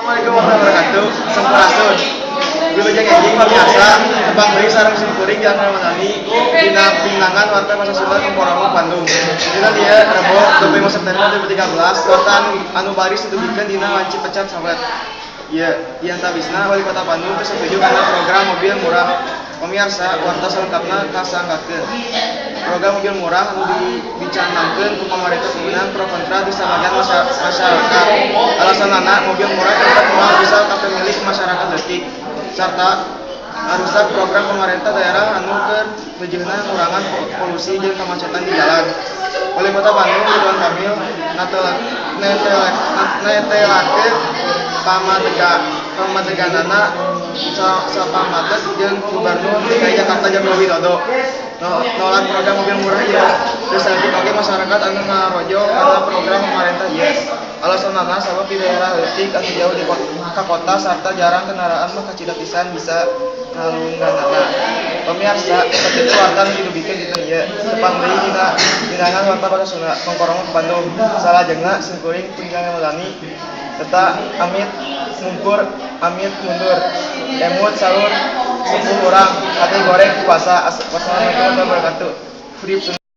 Assalamualaikum warahmatullahi wabarakatuh. Sampurasun. Wilujeng enjing pamiarsa, tepang deui sareng simkuring Jalma Ramadhani dina Pinangan Warta Bahasa Sunda Kongkoromok Bandung. Dina dieu Rebo 25 September 2013, warta anu baris didugikeun dina wanci pecat sawet. Ieu diantawisna Wali Kota Bandung teu satuju kana program mobil murah. Pamiarsa, warta salengkapna kasanggakeun. Program mobil murah anu dicanangkeun ku pamarentah meunang pro kontra di sabagian masyarakat. Alasanana, mobil murah tetep moal bisa kapemilik masyarakat leutik sarta ngarusak program pamarentah daerah anu keur tujuhna ngurangan polusi jeung kamacetan di jalan. Wali Kota Bandung Ridwan Kamil netelakeun pamadeganana sapamateg jeung Gubernur DKI Jakarta Joko Widodo. Nolak program mobil murah ieu. Teu saeutik oge masyarakat anu ngarojo kana program pamarentah ieu. Alasanana sabab di daerah leutik anu jauh ka kota sarta jarang kendaraan mah kacida pisan bisa ngalungganana. Pamiarsa, sakitu warta anu didugikeun dinten ieu. Tepang deui dina Pinangan Warta Bahasa Sunda Kongkoromok Bandung. Salajengna simkuring Pinggang Ramadhani serta amit mungkur amit mundur. Emut saur sepuh urang, hate goreng puasa. Wassalamualaikum warahmatullahi wabarakatuh. Hurip.